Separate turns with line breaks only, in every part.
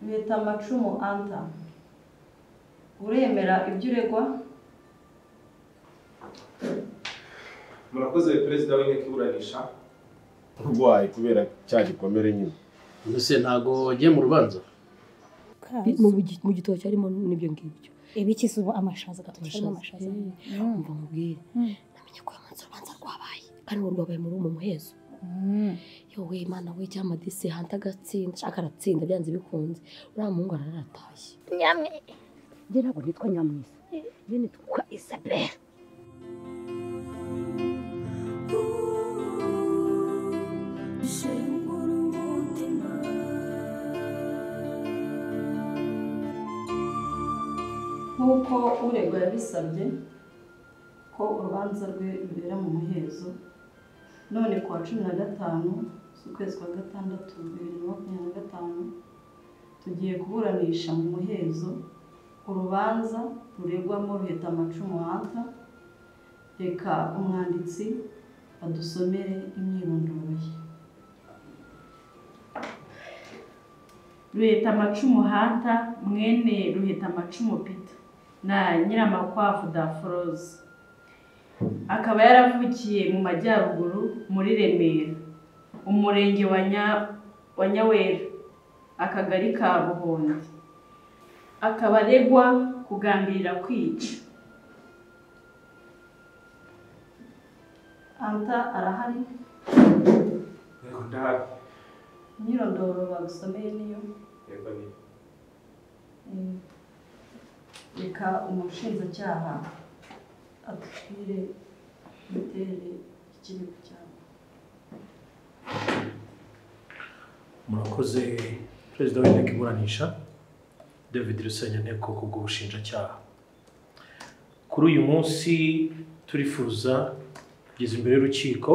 Ruhetamacumu Anta, uremera ibyo uregwa?
Murakoze perezida w'inteko iburanisha.
Urwaye kubera cya gikomere nyine.
Mbese ntago wagiye mu rubanza?
Mu gitoki harimo n'ibyo ngibyo.
Ibiki se ubu amashaza gatoki harimo amashaza.
Umva nkubwire. Namenye ko uyu munsi urubanza rwabaye. Kandi ubu rwabaye muri mu muhezo. Yowe Imana we cyama disi hanta agatsinda, shaka aratsinda byanze bikunze. Uriya muhungu araratashye.
Nyamwe.
Njye ntabwo nitwa Nyamwisa. Njye nitwa Isabelle.
Nk'uko uregwa yabisabye ko urubanza rwe rubera mu muhezo, none kuwa 15 z'ukwezi kwa gatandatu 2025 tugiye kuburanisha mu muhezo urubanza ruregwamo Ruhetamacumu Anta. Reka umwanditsi adusomere imyirondoro ye.
Ruhetamacumu Anta mwene Ruhetamacumu Peter na Nyiramakwavu Dafroze, akaba yaravukiye mu Majyaruguru muri Remera, umurenge wa Nyawera, akagari ka Buhondi, akaba aregwa kugambirira kwica.
Anta arahari?
Yego ndahari.
Imyirondoro bagusomeye niyo?
Yego niyo.
Reka umushinjacyaha atubwire imiterere y'ikirego cyawe.
Murakoze perezida w'inteko iburanisha David Rusenyanteko ku bw'ubushinjacyaha. Kuri uyu munsi turifuza kugeza imbere y'urukiko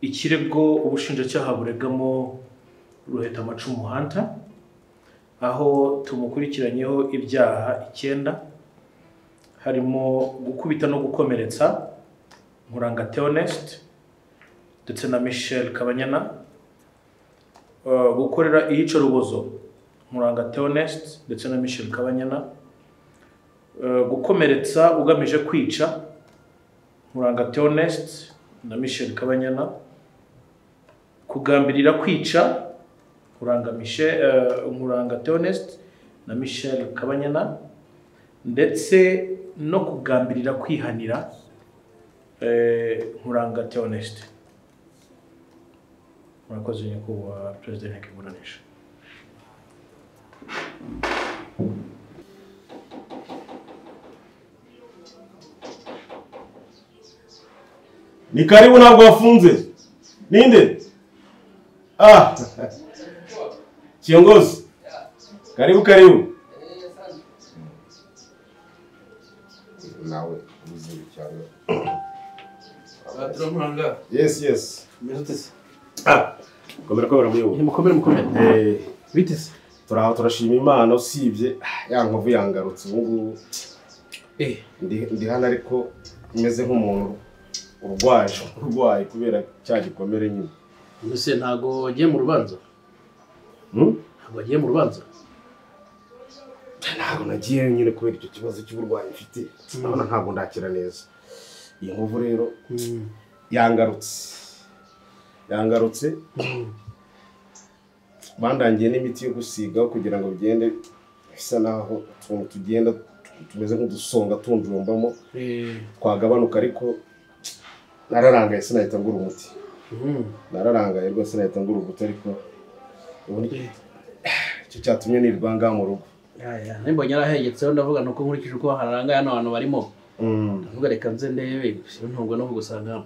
ikirego ubushinjacyaha buregamo Ruhetamacumu Anta, aho tumukurikiranyeho ibyaha 9 harimo gukubita no gukomeretsa Nkuranga Theoneste ndetse na Michel Kabanyana, gukorera iyicarubozo Nkuranga Theoneste ndetse na Michel Kabanyana, gukomeretsa ugamije kwica Nkuranga Theoneste na Michel Kabanyana, kugambirira kwica Nkuranga Theoneste na Michel Kabanyana, ndetse no kugambirira kwihanira Nkuranga Theoneste. Murakoze nyakubahwa perezida w'inteko iburanisha.
Ni karibu ntabwo wafunze. Ninde? Ah. Kiongozi. Karibu karibu. Nawe uzuri cyane. Yes yes. Ah. Komera komera muyobo.
Mukomere mukomere. Bitese.
Turaho turashima Imana usibye ya nkovu yangarutse ubu ngubu. Ndi hano ariko meze nk'umuntu urwaye kubera cya gikomere nyine.
Mbese ntago wagiye mu rubanza? Ntago wagiye mu rubanza?
Ntago nagiye nyine kubera icyo kibazo cy'uburwayi mfite. Ndabona ntabwo ndakira neza. Iyi nkovu rero yangarutse. Yangarutse. Bandangiye n'imiti yo gusigaho kugira ngo bigende bisa naho utuntu tugenda tumeze nk'udusonga tunjumbamo twagabanuka, ariko nararangaye sinahita ngura umuti. Nararangaye rwose sinahita ngura umuti, ariko ubu icyo cyatumye nirwa ngaha mu rugo.
Nimbonye yarahegetseho ndavuga nuko nkurikije uko harangaye hano abantu barimo. Ndavuga reka nze ndebe ntungwe no kugusanga hano.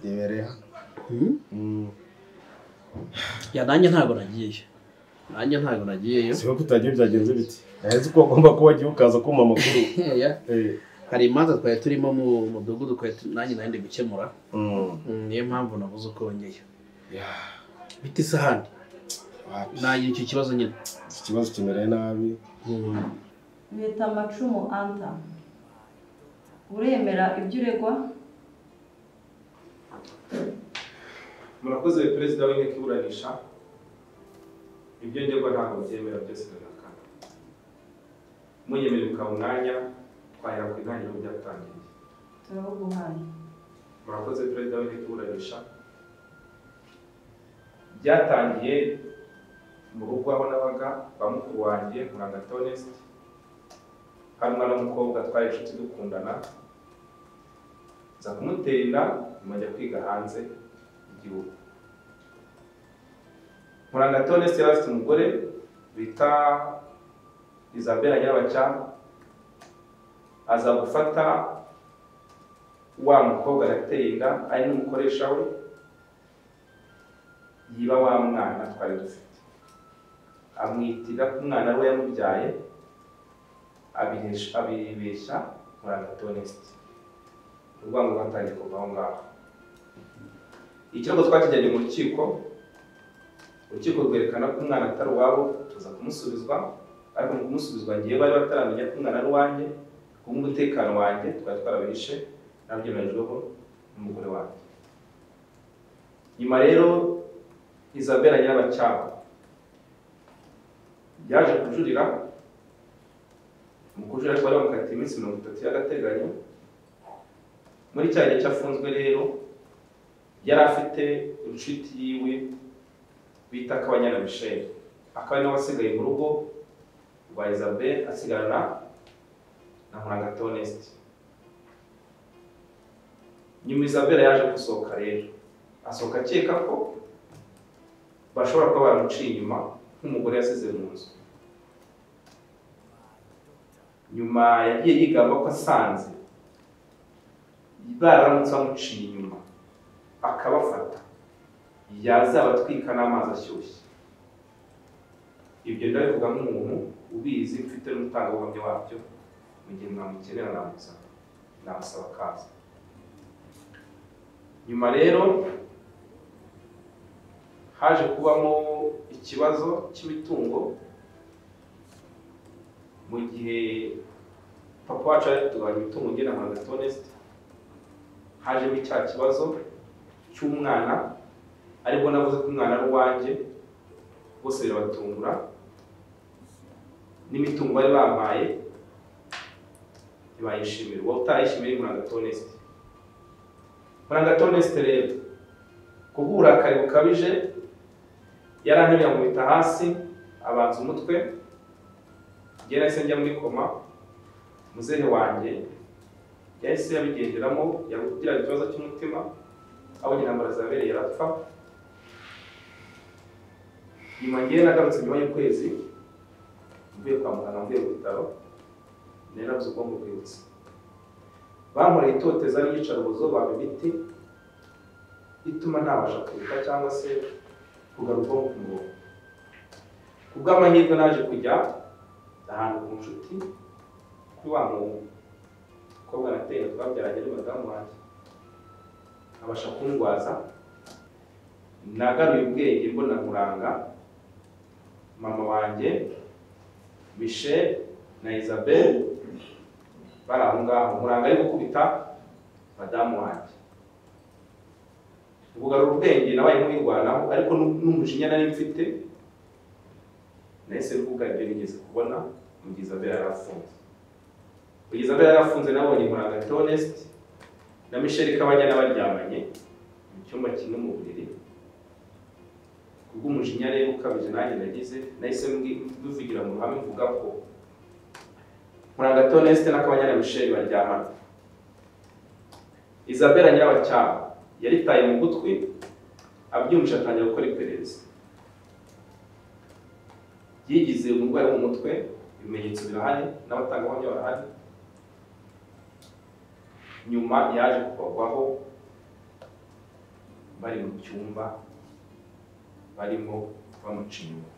Ibereye hano.
Ya nanjye ntago nagiyeyo. Nanjye ntago nagiyeyo.
Siho kutagiye byagenze biti. Naheze ko ugomba kuba wagiye ukaza kumpa amakuru.
Hari imanza twari turimo mu mudugudu twari nanjye nari gukemura. Niyo mpamvu nabuze uko ngeyo. Biti isahani. Nagira icyo kibazo nyine.
Iki kibazo kimereye nabi.
Ruhetamacumu Anta, uremera ibyo uregwa?
Murakoze perezida w'inteko iburanisha, ibyo ndegwa ntabwo byemera byose ndabihakana. Munyemerera ukaba umwanya twahera ku intangiriro byatangiriye.
Turabuguhaye.
Murakoze perezida w'inteko iburanisha. Byatangiye mu rugo aho nabaga kwa mukuru wanjye Nkuranga Theoneste, hari umwana w'umukobwa twari inshuti dukundana, nza kumutera inda nyuma ajya kwiga hanze y'igihugu. Nkuranga Theoneste yari afite umugore bita Isabella Nyirabacyaba, aza gufata wa mukobwa yateye inda ari n'umukoresha we, yiba wa mwana twari dufite, amwitira ko umwana we yamubyaye, abibeshya Nkuranga Theoneste. Urwango rwatangiye kuva aho ngaho. Ikirego twakijyanye mu rukiko, urukiko rwerekana ko umwana atari uwabo, tuza kumusubizwa, ariko mu kumusubizwa ngiye bari bataramenya ko umwana ari uwanjye, kubw'umutekano wanjye twari twarabihishe, nabyemerejweho n'umugore wanjye. Nyuma rero Isabella Nyirabacyaba yaje kujurira, mu kujurira ariko bari bamukatiye iminsi 30 y'agateganyo. Muri cya gihe cyafunzwe rero yari afite inshuti yiwe bita Kabanyana Michel, akaba ari nawe wasigaye mu rugo rwa Isabelle, asigarana na Nkuranga Theoneste. Nyuma Isabelle yaje gusohoka rero, asohoka akeka ko bashobora kuba baramuciye inyuma nk'umugore yasize mu nzu. Nyuma yagiye yigamba ko asanze baramutse bamuciye inyuma akabafata yazabatwika n'amazi ashyushye. Ibyo ndabivuga nk'umuntu ubizi, mfite n'umutangabuhamya wabyo, mu gihe mwamukenera namusaba akaza. Nyuma rero haje kubamo ikibazo cy'imitungo, mu gihe papa wacu ari kutugabanya imitungo njye na Nkuranga Theoneste, hajemo icya kibazo cy'umwana, aribwo navuze ko umwana ari uwanjye, bose birabatungura, n'imitungo bari bampaye ntibayishimira. Uwo utarayishimiye ni Nkuranga Theoneste. Nkuranga Theoneste rero kubw'uburakari bukabije yarantemye amukubita hasi, abanza umutwe, njye nahise njya muri koma. Muzehe wanjye yahise yabigenderamo, yagiraga ikibazo cy'umutima, abonye intambara zabereye arapfa. Nyuma ngiye nagarutse nyuma y'ukwezi mvuye kwa muganga, mvuye mu bitaro, nari nabuze ubwonko bwibutse. Bankoreye itoteza n'iyicarubozo, bampa imiti ituma ntabasha kwibuka cyangwa se kugarura ubwonko ku murongo. Ku bw'amahirwe naje kujya ahantu ku nshuti kuri wa mukobwa nateye twabyaranye ari madamu wanjye, abasha kundwaza. Nagaruye ubwenge mbona Nkuranga, mama wanjye Michel na Isabelle bari aho ngaho. Nkuranga ari gukubita madamu wanjye. Kugarura ubwenge nabaye nk'uwirwanaho, ariko n'umujinya nari mfite nahise mvuga ibyo nigeze kubona mu gihe Isabelle yari afunze. Mu gihe Isabelle yari afunze nabonye Nkuranga Theoneste na Michel Kabanyana baryamanye mu cyumba kimwe mu buriri. Kubw'umujinya rero ukabije nanjye nagize, nahise mbivugira mu ruhame mvuga ko Nkuranga Theoneste na Kabanyana Michel baryamana. Isabella Nyirabacyaba yaritaye mu gutwi, abyumvise atangira gukora iperereza. Yigize umurwayi wo mu mutwe, ibimenyetso birahari n'abatangabuhamya barahari. Nyuma yaje kubagwaho bari mu cyumba barimo bamuca inyuma.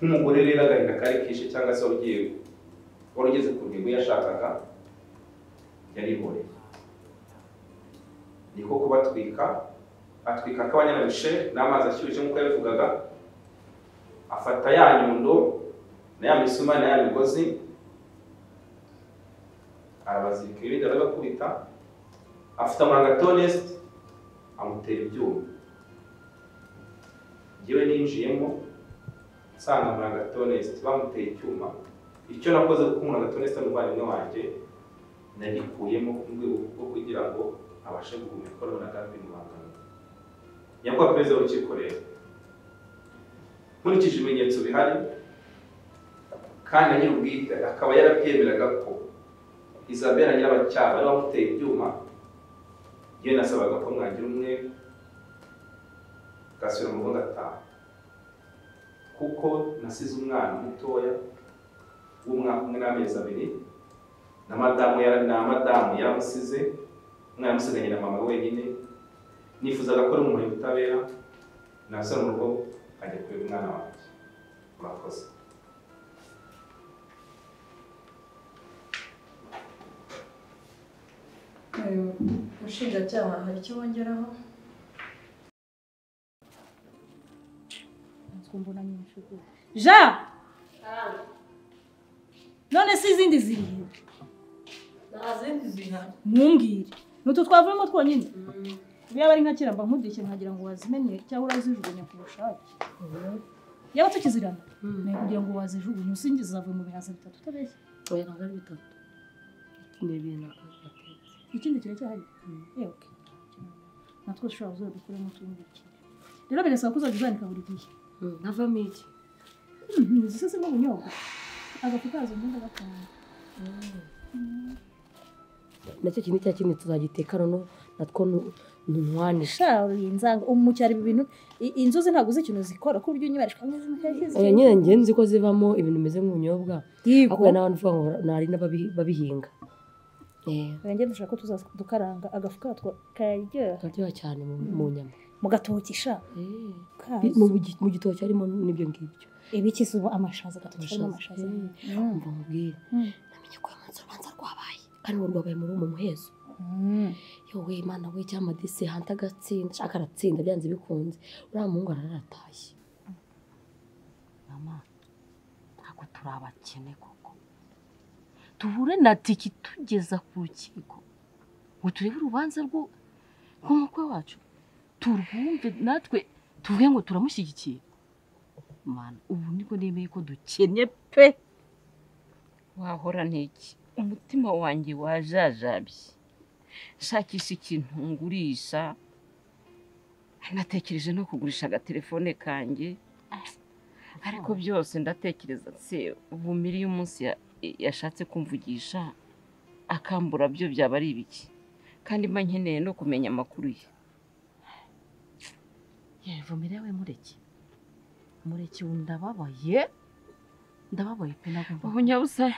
Nk'umugore rero agahinda kari kishe cyangwa se wari ugeze ku ntego yashakaga, yarihoreye. Niko kubatwika, atwika Kabanyana Michel n'amazi ashyushye nk'uko yabivugaga, afata ya nyundo na ya misumari na ya migozi, arabazirika ibindi arabakubita. Afite Nkuranga Theoneste amutera ibyuma. Njyewe ninjiyemo nsanga Muranga Theoneste bamuteye icyuma. Icyo nakoze kuko Muranga Theoneste ari umuvandimwe wanjye, nagikuyemo mu rwego rwo kugira ngo abashe guhumeka, ko nabonaga bimubangamiye. Nyakubahwa Perezida w'Urukiko rero, nkurikije ibimenyetso bihari kandi na nyir'ubwite akaba yarabyemeraga ko Isabella Nyirabacyaba ari wamuteye ibyuma, yewe nasabaga ko mwagira umwe ngasubira mu rugo ngataha, kuko nasize umwana mutoya w'umwaka umwe n'amezi 2 na madamu yaramusize, umwana yamusiganye na mama wenyine. Nifuzaga ko ari umuntu w'ubutabera, nasubira mu rugo nkajya kureba umwana wanjye. Murakoze.
Umushinjacyaha hari icyo wongeraho?
Ja! None si izindi ziri?
Nta zindi zihari.
Mumbwire. Nutu twavuyemo twonyine? Yaba ari nka kera mba nkudishye nkagira ngo wazimenye cyangwa urazijugunya ku bushake. Yaba tukizirana? Naye kugira ngo wazijugunye usingiza zavuye mu bihaza bitatu utabeshya.
Oya ntabwo ari bitatu. Ni ibintu batetse.
Ikindi kiracyahari? Okay. Natwe dushobora kuzadukuramo utundi. Rero birasaba ko uzajya uzanika buri gihe.
Navamo iki?
Zise mo ubunyobwa. Agafu kazo ngenda gatanga.
Nacyo kintu cya kintu tuzagiteka noneho natwo ntwanisha.
Sha inzanga umucyari ibintu inzuzi ntabwo uzi ikintu zikora ku buryo unyibarishwa.
Oya nyine nge nzi ko zivamo ibintu bimeze nk'ubunyobwa. Ariko n'abantu uvuga ngo nari n'ababihinga.
Nge dushaka ko tuzadukaranga agafu katwo kararyoha.
Kararyoha cyane mu nyama.
Mu gatoki sha.
Mu gitoki harimo n'ibyo ngibyo.
Ibiki se ubu amashaza gatoki harimo amashaza.
Umva nkubwire. Namenye ko uyu munsi urubanza rwabaye kandi ngo rwabaye muri mu muhezo. Yowe Imana we cyangwa disi hanta agatsinda, shaka aratsinda byanze bikunze. Uriya muhungu araratashye.
Mama, ntabwo turi abakene koko. Tuhure na tiki tugeza ku rukiko ngo turebe urubanza rw'umukwe wacu, turwumve natwe tuvuge ngo turamushyigikiye. Mana, ubu nibwo nemeye ko dukennye pe.
Wahora n'iki? Umutima wanjye wajajabye, nshakisha ikintu ngurisha, natekereje no kugurisha agatelefone kanjye, ariko byose ndatekereza se ubu miri y'umunsi yashatse kumvugisha akambura byo byaba ari ibiki, kandi mba nkeneye no kumenya amakuru ye.
Yewe we mureke mureke, ndababaye ndababaye pe. Nagomba
ubu nyabusa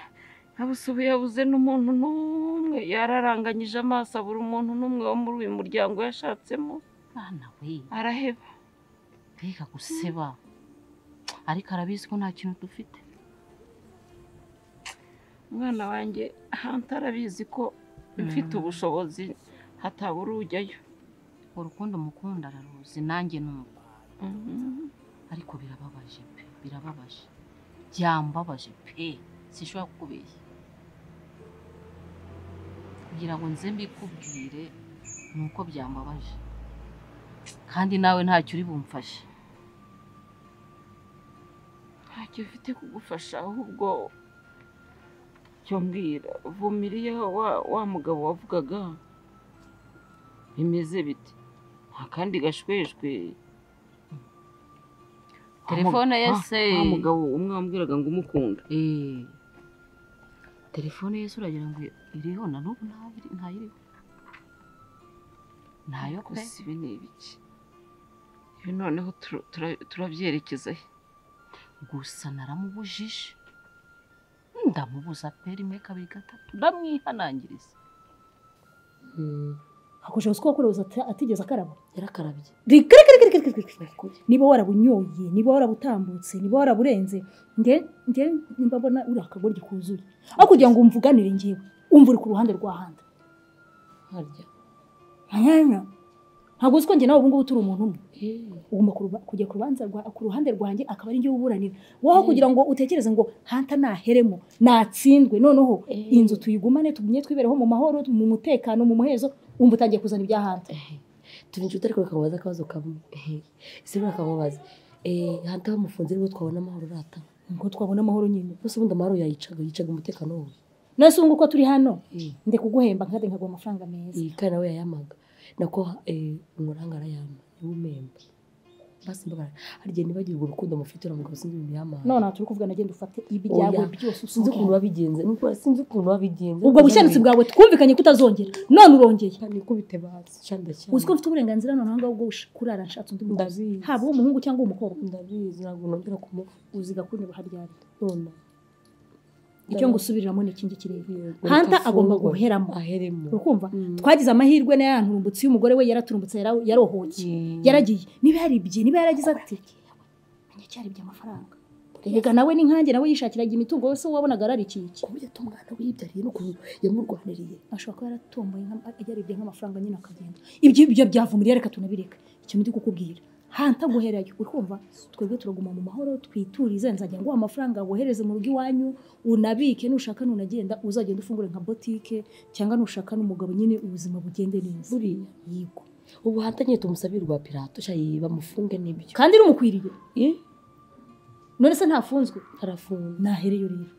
ubu yabuze n'umuntu n'umwe, yararanganyije amaso abura umuntu n'umwe wo muri uyu muryango yashatsemo.
Mwana we
araheba,
mbega guseba, ariko arabizi ko nta kintu dufite.
Umwana wanjye Hanta arabizi ko mfite ubushobozi hatabura ujyayo.
Urukundo mukunda araruzi nanjye nuko. Ariko birababaje pe, birababaje, byambabaje pe, sinshobora kukubeshya. Kugira ngo nze mbikubwire nuko byambabaje, kandi nawe ntacyo uri bumfashe.
Ntacyo ufite kugufasha, ahubwo cyo mbwira Vumiriya wa mugabo wavugaga bimeze bite? Nta kandi gashweshwe.
Telefone ye se
wa mugabo umwe wambwiraga ngo umukunda.
Telefone ye se uragira ngo iriho? Na n'ubu ntayiriho, ntayo pe.
Gusa ibi ni ibiki? Ibi noneho turabyerekeza he?
Gusa naramubujije, ndamubuza pe, rimwe kabiri gatatu ndamwihanangiriza.
Hakojeje uko wakorewe atigeze akaraba?
Yarakarabye.
Niba warabunyoye, niba warabutambutse, niba waraburenze, nge nimba mbona uri akagoryi kuzuye. Aho kugira ngo umvuganire ngiwe, umva uri ku ruhande rwa Hanta.
Harya.
Ntabwo uzi ko njye nawe ubu ngubu turi umuntu umwe. Ugomba kujya ku rubanza ku ruhande rwanjye akaba ari njye uburanira. Wowe kugira ngo utekereze ngo Hanta naheremo, natsindwe, noneho inzu tuyigumane tugumye twibereho mu mahoro, mu mutekano, mu muhezo, wumva utangiye kuzana ibya Hanta.
Turi inshuti ariko bakamubaza akabazo kamwe. Ese bakamubaza hanta bamufunze nibwo twabona amahoro rata.
Ngo twabona amahoro nyine.
Bose ubundi amahoro yayicaga umutekano we.
Nase ubu uko turi hano ndi kuguhemba nkade nkaguha amafaranga meza.
Kandi nawe yayamaga. Nako umuranga arayama. Niwe. Basi mbagara harye nibagirwa urukundo mufite uramugabo sinzi ibintu yamaye.
None turi kuvuga nagenda ufate ibyawe byose
usuke. Sinzi ukuntu wabigenze. Nuko sinzi ukuntu wabigenze.
Ubwo bushyanutsi bwawe twumvikanye kutazongera. None urongeye.
Nikubite bazi. Cyanda cyane.
Uziko mfite uburenganzira none aho ngaho kurara nshatse undi mukozi. Haba umuhungu cyangwa umukobwa.
Ndabizi ntabwo nongera kumuva.
Uziga kune baharyari.
None
icyo ngusubiriramo ni ikindi kirere. Hanta agomba guheramo.
Aheremo.
Urukumva? Twagize amahirwe na yanturumbutse y'umugore we yaraturumbutse yarohoye. Yaragiye. Niba yaribye, niba yaragize ati menya cyaribye amafaranga. Rega nawe ni nkanjye nawe yishakiraga imitungo yose wabonaga ararikiye iki.
Kuburyo tumwana wibyariye no yamurwaniriye.
Ashobora kuba yaratomboye yaribye nk'amafaranga nyine akagenda. Ibyo byavumiriye reka tunabireka. Icyo ndi kukubwira. Hanta guherayo urumva twebwe turaguma mu mahoro twiturize nzajya ngo amafaranga wohereze mu rugo iwanyu unabike nushaka nunagenda uzagenda ufungure nka boutique cyangwa nushaka n'umugabo nyine ubuzima bugende neza.
Buriya yego ubu hanta nyine tumusabirwa Pilato shayi bamufunge nibyo
kandi rumukwiriye. None se ntafunzwe?
Arafunzwe.
Nahereyo rero.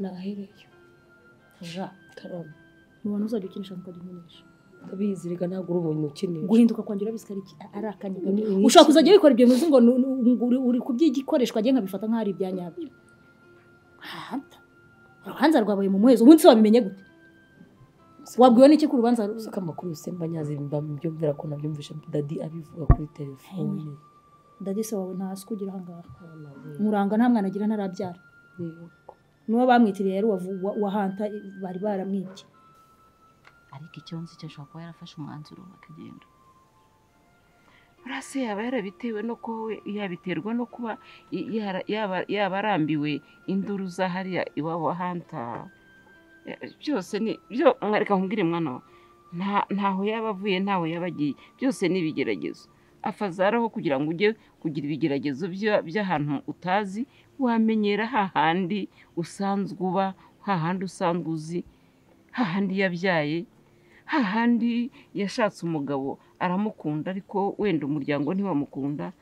Nahereyo
ja
karama
mubona uzajya ukinisha mukajya umenyesha.
Ndabizi rega ntabwo uri umuntu ukeneye
guhinduka kwanjye urabizi ko ari akanya ushobora kuzajya wikora ibyo bivuze ngo uri kubyigikoreshwa agiye nkabifata nk'aho ari ibya nyabyo. Hanta urubanza rwabaye mu muhezo umunsi wabimenye gute? Wabwiwe n'iki ku rubanza?
Uko amakuru yose mba nyazi mbyumvira ko nabyumvishe dadi abivuga kuri telefone.
Dadi se wawe nta suku ugira aha ngaha. Muranga nta mwana agira ntarabyara. N'uwo bamwitiriye yari wa Hanta bari baramwibye.
Ariko icyo nzi cyo ashobora kuba yarafashe umwanzuro akagenda.
Urase yaba yarabitewe no kuba yabiterwa no kuba yaba arambiwe induru za hariya iwabo wa Hanta. Byose ni byo mwareka nkubwire mwana wa ntaho yaba avuye ntaho yaba agiye byose ni ibigeragezo. Afazaraho kugira ngo ujye kugira ibigeragezo by'ahantu utazi wamenyera hahandi usanzwe uba, hahandi usanzwe uzi, hahandi yabyaye, hahandi yashatse umugabo aramukunda ariko wenda umuryango ntiwamukunda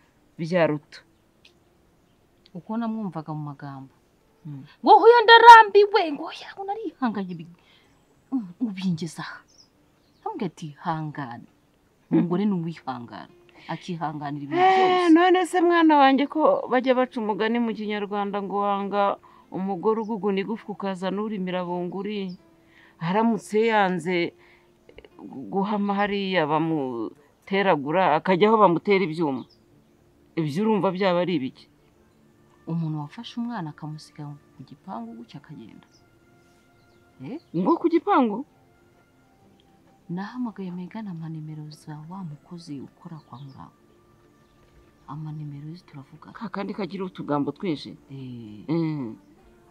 byaruta.
Uko namwumvaga mu magambo ngo hoya ndarambiwe ngo hoya narihanganye ubingeza aha ambwira ati hangana umugore ni uwihangana akihanganira ibintu byose.
None se mwana wanjye ko bajya baca umugani mu Kinyarwanda ngo wanga umugore uguguna igufwa ukazana urimira bunguri, aramutse yanze guhama hariya bamuteragura akajya aho bamutera ibyuma, ibyo urumva byaba ari ibiki?
Umuntu wafashe umwana akamusiga ku gipangu gutya akagenda
ngo ku gipangu?
Nahamagaye Megana amanimero za wa mukozi ukora kwa Murangwa, amanimero ye turavugana.
Kakandi kagira utugambo twinshi.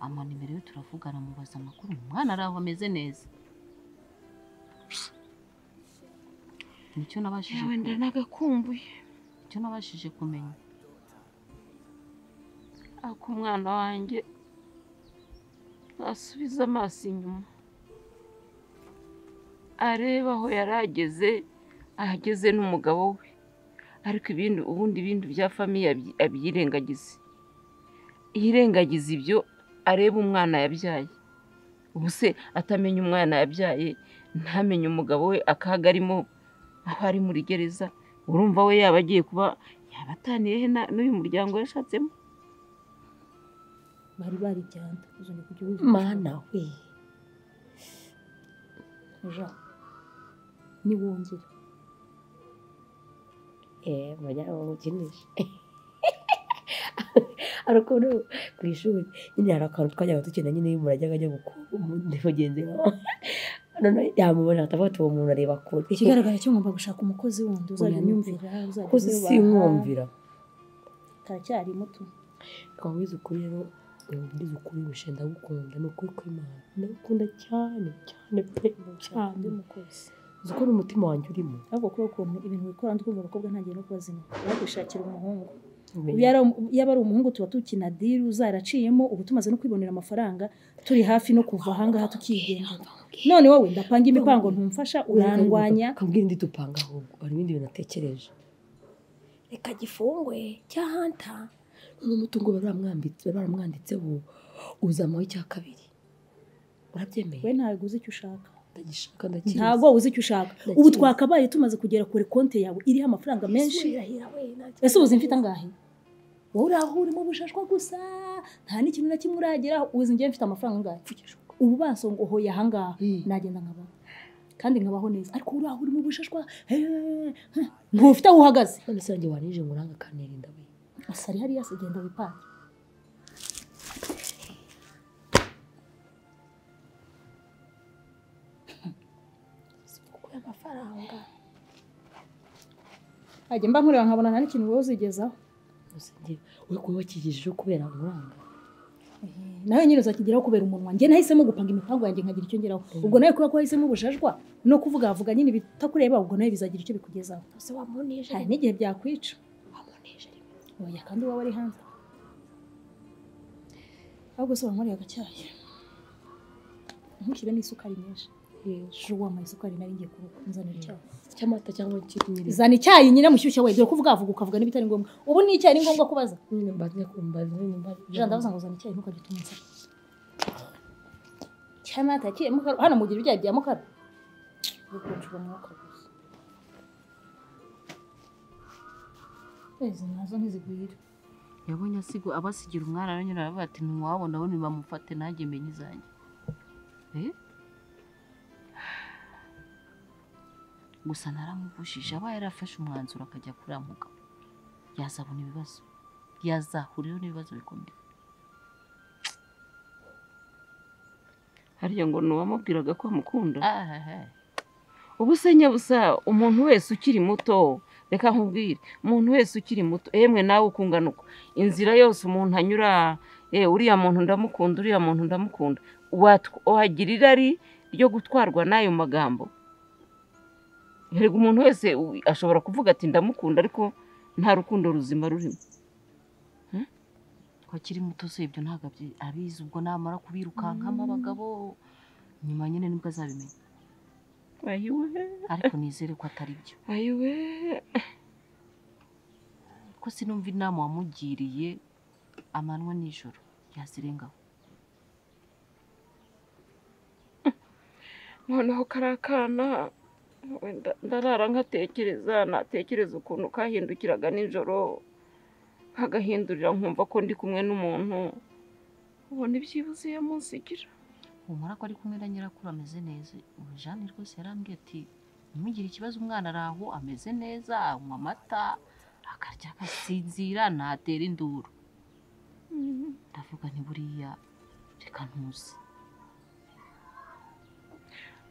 Amanimero ye turavugana mubaza amakuru umwana araho ameze neza. Nicyo nabashije
wenda nagakumbuye.
Nicyo nabashije kumenya.
Ako umwana wanjye asubiza amaso inyuma areba aho yarageze ahageze n'umugabo we, ariko ibindi ubundi ibindi bya famiye abyirengagize yirengagiza ibyo areba umwana yabyaye. Ubu se atamenya umwana yabyaye ntamenye umugabo we akaga arimo aho ari muri gereza, urumva we yaba agiye kuba yabataniye he n'uyu muryango yashatsemo?
Bari barijyana uzongera kujya ubivuga.
Mana we
ja niwongera
mukinisha arukuntu ku ishuri nyine hari akantu twajyaga dukina nyine iyo umuntu ajyaga ajya gukura mugenzi wawe none yamubona atavuga ati uwo muntu areba kure.
Ikigaragara cyo ngomba gushaka umukozi wundi uzajya unyumvira,
uzajya sinkumvira
karacyari muto.
Twawize ukuri rero, ubwize ukuri bishe ndagukunda ni ukuri kw'Imana ndagukunda cyane cyane pe cyane
umukozi.
Uzi ko n'umutima wanjye urimo
ahubwo kubera ukuntu ibintu bikora ndi kumva abakobwa ntangiye no kubazinuka bakwishakira umuhungu. Yaba ari umuhungu tuba tukina deal uzaraciyemo, ubu tumaze no kwibonera amafaranga, turi hafi no kuva ahangaha tukigenga. None wowe ndapanga imipango ntumfasha, urandwanya.
Kambwira indi dupanga ahubwo, hari ibindi bintu natekereje. Reka gifungwe cya Hunter, none umutungo baramwanditseho uzamaho icya kabiri. Urabyemeye?
We ntabwo uzi icyo ushaka.
Ndagishaka, ndakizi.
Ntabwo uzi icyo ushaka. Ubu twakabaye tumaze kugera kuri konti yawe iriho amafaranga menshi. Ese uzi mfite angahe? Wowe uraho urimo bushashwa gusa, nta n'ikintu na kimwe urageraho. Uzi ngiye mfite amafaranga angahe? Ubu basongohoye ahangaha nagenda nkabaho kandi nkabaho neza, ariko uraho urimo bushashwa ntufite aho uhagaze.
None se wanjye wanije ngo uranga kanirinda we?
Asari hariya se, genda wipange.
Amafaranga
ajya mba nkureba nkabona nta n'ikintu wowe uzigezaho.
We kuba wakigejejeho kubera nkuranga,
nawe nyine uzakigeraho kubera umunwa. Njye nahisemo gupanga imipango yanjye nkagira icyo ngeraho. Ubwo nawe kubera ko wahisemo ubushashwa no kuvuga avuga nyine bitakureba, ubwo nawe bizagira icyo bikugezaho. Hari n'igihe byakwica. Oya, kandi wowe ari hanze. Ahubwo se wankoreye agacyayi, ntushyiremo isukari nyinshi. Wampaye isukari nari ngiye kuruka, nzanira icyayi
cy'amata cyangwa cy'inyiri.
Zana icyayi nyine mushyushya we, dore kuvuga avuga ukavuga n'ibitari ngombwa. Ubu ni icyayi ni ngombwa kubaza.
Nyine mbaze kumbaza nyine.
Jean ndavuze ngo zana icyayi ntukajye utuma insara. Cy'amata kiye mukaro hano mugira ibyayi bya mukaro. Bikuncura umwuka gusa. Ezi nazo ntizigwira.
Yabonye asigo abasigira umwana aranyura aravuga ati ntiwabona bo nibamufate nanjye menye izanjye. Gusa naramubujije, aba yarafashe umwanzuro akajya kuri mugabo yazabona ibibazo, yazahuriraho n'ibibazo bikomeye.
Hariya ngo nuwamubwiraga ko amukunda. Ubu se nyabusa umuntu wese ukiri muto, reka nkubwire, umuntu wese ukiri muto, emwe nawe ukungana uko inzira yose umuntu anyura, uriya muntu ndamukunda, uriya muntu ndamukunda, wagira irari ryo gutwarwa n'ayo magambo. Erega umuntu wese ashobora kuvuga ati ndamukunda, ariko nta rukundo ruzima rurimo.
Ko akiri muto se ibyo ntabwo abizi, ubwo namara kubirukankamo abagabo nyuma nyine nibwo azabimenya. Ariko nizere ko atari byo. Ko sinumva inama wamugiriye amanywa nijoro yazirengaho.
Noneho karakana ndarara nkatekereza, natekereza ukuntu kahindukiraga nijoro nkagahindurira nkumva ko ndi kumwe n'umuntu, ubona ibyibuze yamunsigira.
Humura ko ari kumwe na nyirakuru ameze neza. Ubu Jeanne rwose yarambwiye ati ntimugire ikibazo, umwana ari aho ameze neza, anywa amata, akarya agasinzira, ntatera induru. Ndavuga nti buriya reka ntuze.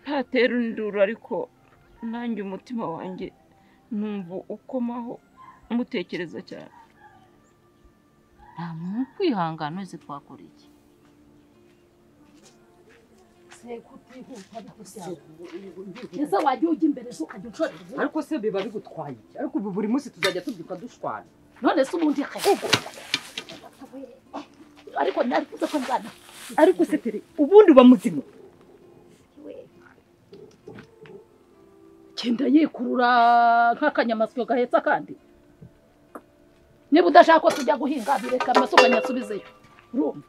Ntatera induru, ariko nanjye umutima wanjye numva ukomaho mutekereza cyane.
Nta muntu kwihangana wese twakora iki?
Ese wajya ujya imbere se ukajya unshorera?
Ariko se biba bigutwaye iki? Ariko ubu buri munsi tuzajya tubyuka dushwana.
None se ubundi ahubwo ariko nari ko nzana.
Ariko se tere ubundi uba muzima.
Kenda yikurura nk'akanyamasyo gahetse akandi. Niba udashaka ko tujya guhinga bireka amasuka nyasubizeyo. Urumva?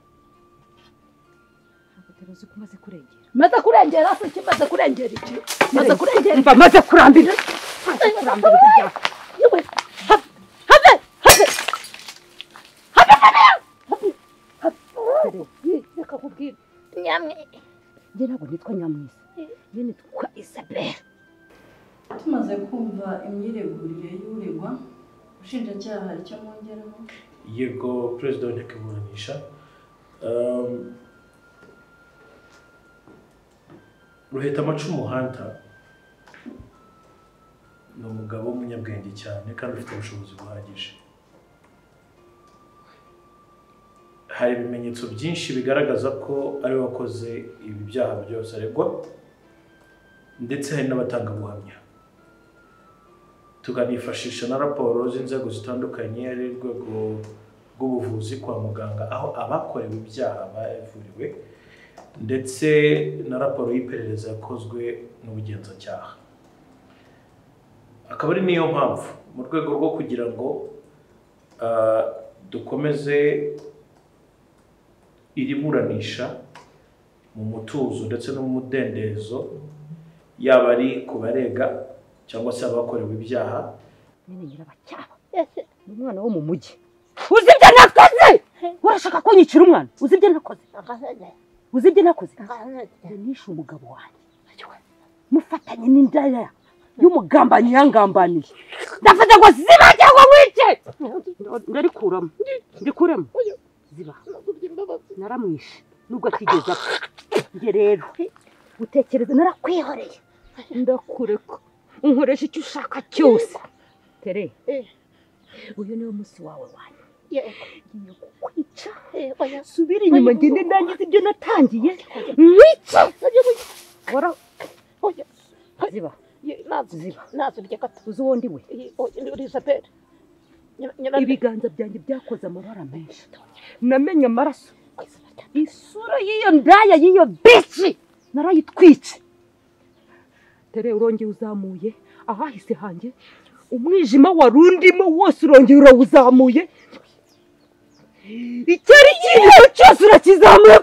Umaze kurengera.
Maze kurengera se kimaze kurengera iki? Maze kurengera.
Mva maze kurambira. Maze kurambira ibyaha.
Yewe. Have have have. Have have. Reka nkubwire. Nyamwe.
Njye ntabwo nitwa Nyamwisa. Njye nitwa Isabelle.
Tumaze kumva imyiregurire y'uregwa, ubushinjacyaha hari icyo mwongeraho?
Yego, Perezida w'Inteko Iburanisha. Ruhetamacumu Hunter ni umugabo w'umunyabwenge cyane kandi ufite ubushobozi buhagije. Hari ibimenyetso byinshi bigaragaza ko ari we wakoze ibi byaha byose aregwa, ndetse hari n'abatangabuhamya. Tukanifashisha na raporo z'inzego zitandukanye, ari urwego rw'ubuvuzi kwa muganga aho abakorewe ibyaha bavuriwe, ndetse na raporo y'iperereza yakozwe n'ubugenzacyaha. Akaba ari niyo mpamvu mu rwego rwo kugira ngo dukomeze iri buranisha mu mutuzo ndetse no mu mudendezo, yaba ari ku barega cyangwa se abakorewe ibyaha.
Nyine nyirabacyaba ni umwana wo mu mujyi. Uzi ibyo nakoze? Urashaka kunyicira umwana? Uzi ibyo nakoze? Uzi ibyo nakoze? Nishe umugabo wanjye mufatanye n'indaya y'umugambanyi yangambaniye. Ndavuze ngo ziba cyangwa nkwice. Ndarikuramo, ndikuremo. Ziba. Naramwishe nubwo atigeze apfa. Njye rero utekereza narakwihoreye, ndakureka unkoresha icyo ushaka cyose. Tere, uyu niwo munsi wawe wanyu. Ngiye kukwica, subira inyuma ngende ndangize ibyo natangiye, nkwice. Ziba. Ziba. Uzi uwo ndi we? Ibiganza byanjye byakoze amabara menshi, namenye amaraso. Isura y'iyo ndaya y'iyo bici narayitwitse. Tere, urongeye uzamuye ahahise hanjye, umwijima warundimo wose urongeye urawuzamuye, icyari kirimo cyose urakizamuye.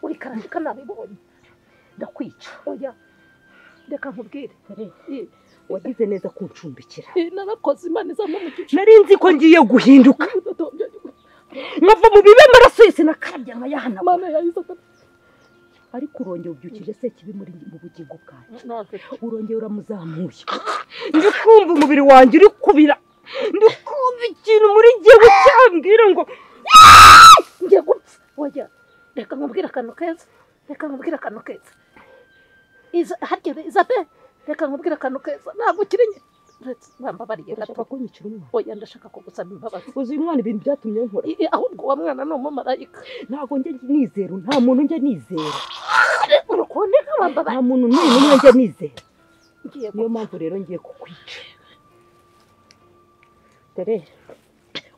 Uri karashika nabibonye, ndakwica. Oya, reka nkubwire,
wagize neza kuncumbikira.
Narakoze, Imana izamuha.
Nari nzi ko ngiye guhinduka nkava mu bibe amaraso yose nakarabya nkayahanagura, ariko urongeye ubyukije se kibi muri mu bugingo bwanjye, urongeye uramuzamuye. Ndi kumva umubiri wanjye uri kubira, ndi kumva ikintu muri jyewe cyambwira ngo
ngiye gupfa. Oya, reka nkubwire akantu keza, reka nkubwire akantu keza. Harya Isabel, reka nkubwire akantu keza. Ntabwo ukiri wambabariye gato.
Kunyicira umwana?
Oya, ndashaka kugusaba imbabazi.
Uzi uyu mwana ibintu byatumye nkora?
Ahubwo uwo mwana ni umumarayika.
Ntabwo njye nizera, nta muntu njye nizera.
Urukundo wambabariye.
Nta muntu n'umwe njye nizera. Niyo mpamvu rero ngiye kukwica. Tere.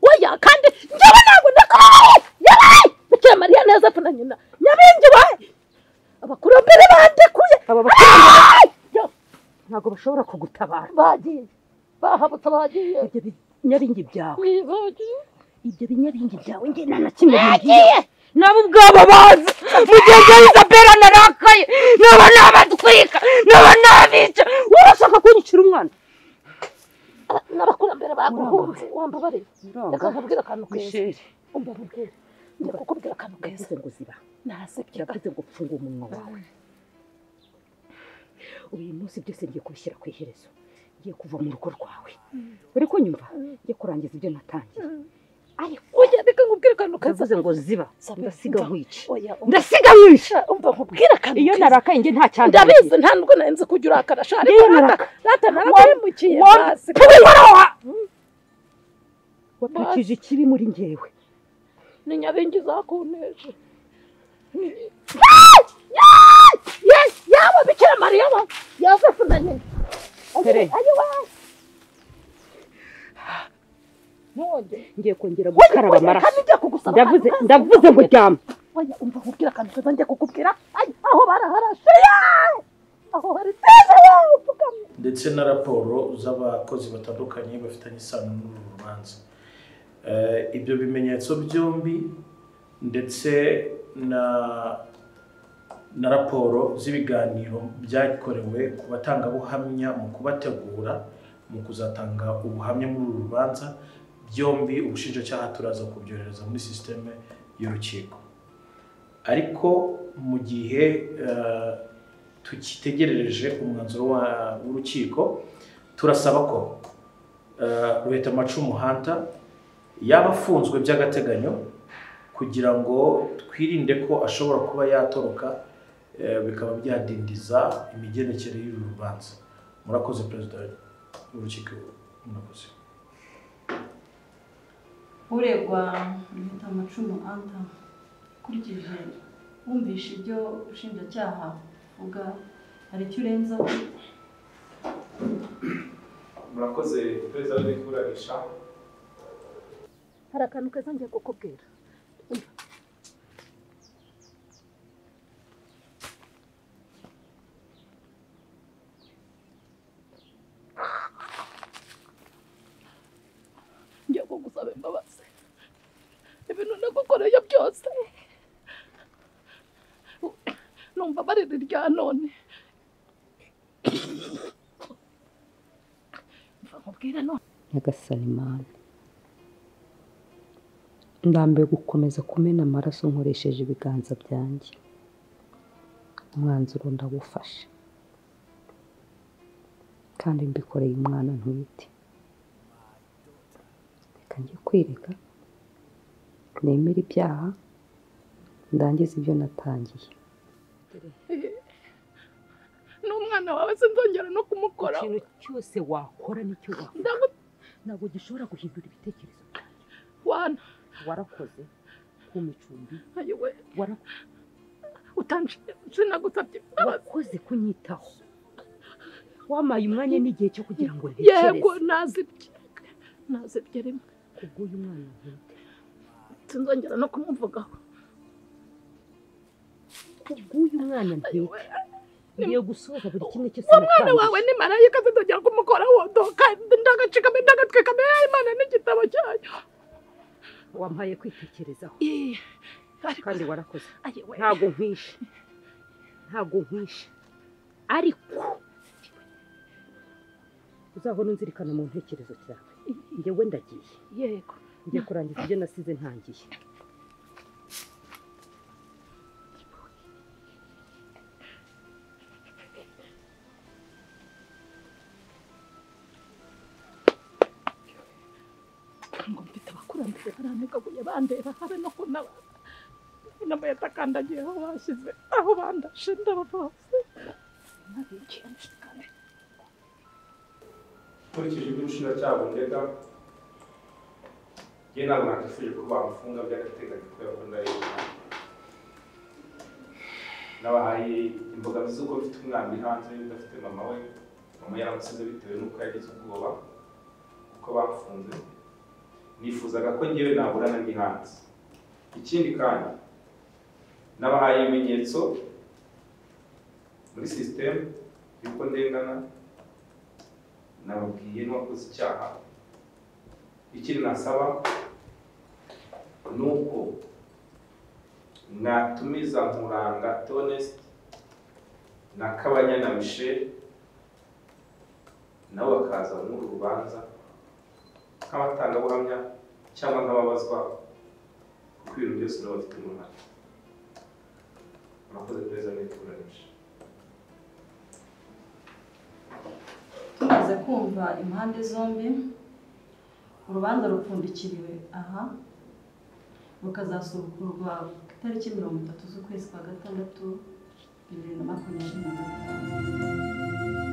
Oya, kandi njyewe ntabwo ndakaye. Yabaye! Bikira Mariya neza apfa na nyina. Nyabingi we! Abakurambere bandekuye.
Aba bakurambere ntabwo bashobora kugutabara.
Bagiye. Bahabutse bagiye.
Ibyo binyabingi byawe. Ibyo binyabingi byawe nge nta na kimwe bimbwiye. Nabo ubwabo bazi. Mugenzi wa Isabella narakaye. Naba nabatwika. Naba nabica. Urashaka kunyicira umwana?
N'abakurambere baguhunze. Wambabariye. Reka nkubwire akantu keza. Umva nkubwire. Ngiye kukubwira akantu keza.
Ndavuze ngo ziba.
Nasebye.
Ndavuze ngo pfunga umunwa wawe. Uyu munsi byose ngiye kubishyira ku iherezo. Ngiye kuva mu rugo rwawe. Uri kunyumva? Ngiye kurangiza ibyo natangiye.
Ariko oya, reka nkubwire akantu keza.
Ndavuze ngo ziba. Ndasiga nkwica.
Ndasiga nkwica. Umva nkubwire akantu.
Iyo narakaye nge nta cyane.
Ndabizi nta nubwo nari nzi kujya urakara. Ariko rata naraguhemukiye.
Waturikije ikibi muri njyewe.
Ni nyabingi zakunteje. Yawe Bikira Mariya wa Yosefu na nyina.
Tere. Ngiye kongera gukaraba amaraso. Ndavuze ngo ryama.
Oya, umva nkubwira akantu keza ngiye kukubwira. Aho baraharashe. Aho hari teze upfukamye.
Ndetse na raporo z'abakozi batandukanye bafitanye isano n'uru rubanza. Ibyo bimenyetso byombi ndetse na raporo z'ibiganiro byakorewe ku batangabuhamya mu kubategura mu kuzatanga ubuhamya muri uru rubanza, byombi ubushinjacyaha turaza kubyohereza muri sisiteme y'urukiko. Ariko mu gihe tukitegerereje umwanzuro w'urukiko, turasaba ko Ruhetamacumu Hunter yaba afunzwe by'agateganyo kugira ngo twirinde ko ashobora kuba yatoroka, bikaba byadindiza imigendekere y'uru rubanza. Murakoze Perezida w'urukiko, murakoze.
Uregwa Ruhetamacumu Hunter, ukurikije wumvishe ibyo ubushinjacyaha buvuga, hari icyo urenzaho?
Murakoze perezida w'inteko iburanisha.
Hari akantu keza ngiye kukubwira. Ngiye kugusaba imbabazi. Ibintu nagukoreye byose. Numva barira irya none.
Nyagasani Mana, ndambiwe gukomeza kumena amaraso nkoresheje ibiganza byanjye. Umwanzuro ndawufashe kandi mbikoreye umwana ntwite. Reka njye kwirega, nemere ibyaha, ndangize ibyo natangiye.
N'umwana wawe sinzongera no kumukora.
Ikintu cyose wakora nicyo wakora, ntabwo gishobora guhindura ibitekerezo byanjye.
Wana
warakoze kumpa icumbi,
sinagusabye imbabazi.
Wakoze kunyitaho, wamaye umwanya n'igihe cyo kugira ngo ntekereze.
Yego, nazibye rimwe
kubw'uyu mwana ntwite.
Sinzongera no kumuvugaho.
Kubw'uyu mwana ntwite ngiye gusoza buri kimwe cyose.
Umwana wawe ni marayika, sinzongera kumukoraho. Ndagacikame ndagatwikame Imana n'igitabo cyayo.
Wampaye kwitekerezaho kandi warakoze. Ntabwo nkwishe, ariko uzahora unzirikana mu ntekerezo cyawe. Njyewe ndagiye.
Yego,
ngiye kurangiza ibyo nasize ntangiye.
Ngo mfite abakurambere barantegaguye bandeba, habe no kunaba n'amayeta akandagiye aho bashyize, aho bandashe ndabavase.
Nkurikije ibyo ubushinjacyaha bundega, njye ntabwo nakifuje ko bamufunga by'agateganyo kubera ko ndarengana. Nabahaye imbogamizi z'uko mfite umwana uri hanze udafite mama we. Mama yaramusize bitewe n'uko yagize ubwoba kuko bamufunze. Nifuzaga ko njyewe naburana ndi hanze. Ikindi kandi nabahaye ibimenyetso muri sisitemu y'uko ndengana, nababwiye n'uwakoze icyaha. Ikindi nasaba ni uko mwatumiza Nkuranga Toneste na Kabanyana Michel, nabo bakaza muri uru rubanza nk'abatangabuhamya cyangwa nk'ababazwa, kuko ibintu byose nabo bafite uruhare. Murakoze perezida w'inteko iburanisha.
Tumaze kumva impande zombi, urubanza rupfundikiriwe aha, rukazasubukurwa ku itariki 30 z'ukwezi kwa 6 2025.